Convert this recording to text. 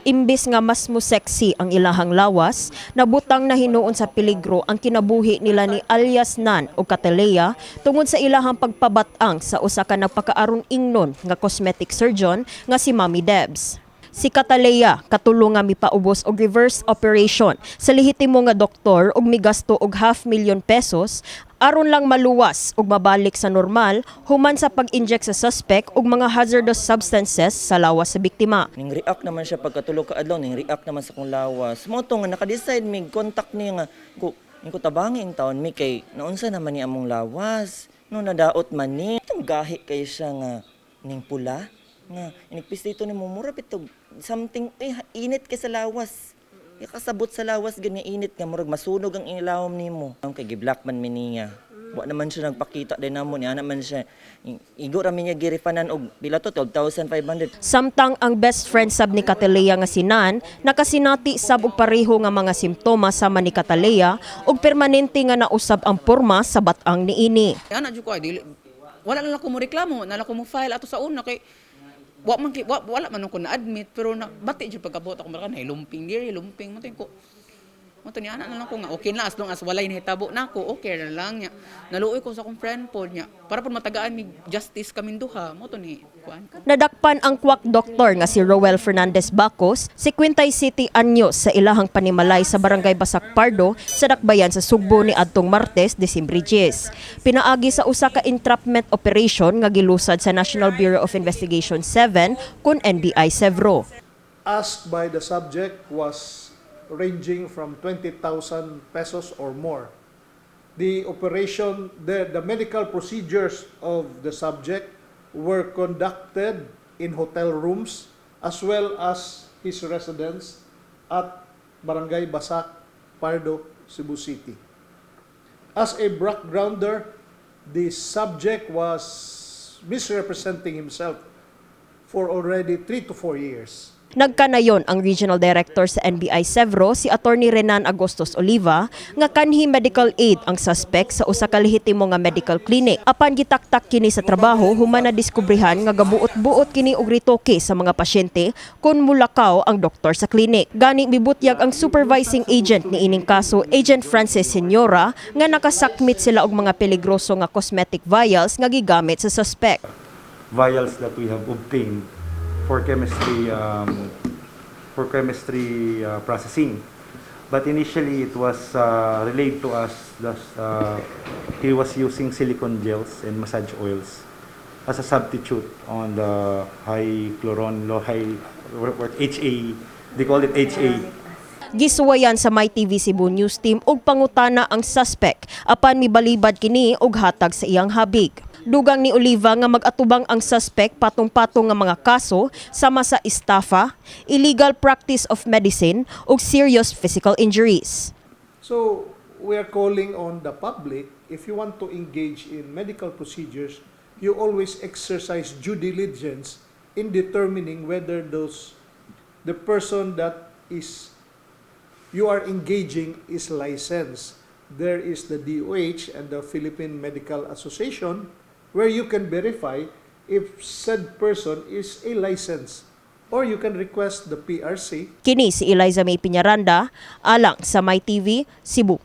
Imbis nga mas mo sexy ang ilahang lawas, nabutang na hinuon sa peligro ang kinabuhi nila ni alias Nan o Cataleya tungod sa ilahang pagpabatang sa usa ka nagpakaaron ingnon nga cosmetic surgeon nga si Mami Debs. Si Cataleya katulo nga mipaubos og reverse operation sa lehitimo nga doktor ug migasto og half million pesos aron lang maluwas ug mabalik sa normal human sa pag-inject sa suspect og mga hazardous substances sa lawas sa biktima. Ning react naman siya pagkatulo ka adlaw, ning react naman sa kong lawas. Mo to nga naka-decide mig contact niya nga ko ning ko tabangi in taon mi kay naunsa naman ni among lawas. No nadaot man ni. Itong gahi kay siya nga ning pula nga inikpis dito ni mo mura bitog something eh, init kay sa lawas. Ikasabot sa lawas gani init nga murag masunog ang ilawom nimo. Ang kay gi-block man mi niya. Wa naman siya nagpakita din namo niya naman siya. Igo ra mi niya girifanan og pila to, 12,500. Samtang ang best friend sab ni Cataleya nga si Nan nakasinati sab og pareho nga mga simptomas sama ni Cataleya ug permanente nga nausab ang porma sa batang niini. Ana jud ko ay dili wala na lang ko mo reklamo, na lang ko mo file ato sa una kay wa man wala man ko na-admit, pero na, bati jud pagkabot ako mara na lumping diri, lumping mo ko. Mo to ni ana na lang ko nga okay na as long as walay nahitabo nako, okay na lang niya. Naluoy ko sa akong friend po niya para po matagaan mi justice kaming duha mo to ni kuan ko. Nadakpan ang quack doctor nga si Roel Fernandez Bacos, 57 anyos, sa ilahang panimalay sa Barangay Basak Pardo sa Dakbayan sa Sugbo ni adtong Martes, Disyembre 10. Pinaagi sa usa ka entrapment operation nga gilusad sa National Bureau of Investigation 7 kun NBI Sevro. Asked by the subject was ranging from 20,000 pesos or more. The operation, the medical procedures of the subject were conducted in hotel rooms as well as his residence at Barangay Basak, Pardo, Cebu City. As a backgrounder, the subject was misrepresenting himself for already 3 to 4 years. Nagkanayon ang Regional Director sa NBI Sevro, si Attorney Renan Agostos Oliva, nga kanhi medical aid ang suspect sa usa ka lehitimo nga medical clinic. Apan gitaktak kini sa trabaho human na diskubrihan nga gabuot-buot kini og retoke sa mga pasyente kun mulakaw ang doktor sa clinic. Gani mibutyag ang supervising agent ni ining kaso, Agent Francis Senyora, nga nakasakmit sila og mga peligroso nga cosmetic vials nga gigamit sa suspect. Vials that we have obtained for chemistry processing. But initially, it was relayed to us that he was using silicone gels and massage oils as a substitute on the high chloron, low high, what HA, they call it HA. Gisuwayan sa MyTV Cebu News Team og pangutana ang suspect apan mibalibad kini og hatag sa iyang habig. Dugang ni Oliva nga mag-atubang ang suspect patong-patong nga mga kaso sama sa estafa, illegal practice of medicine ug serious physical injuries. So we are calling on the public, if you want to engage in medical procedures, you always exercise due diligence in determining whether those the person that is you are engaging is licensed. There is the DOH and the Philippine Medical Association where you can verify if said person is a licensed or you can request the PRC. Kini si Eliza May Piñaranda alang sa MyTV Cebu.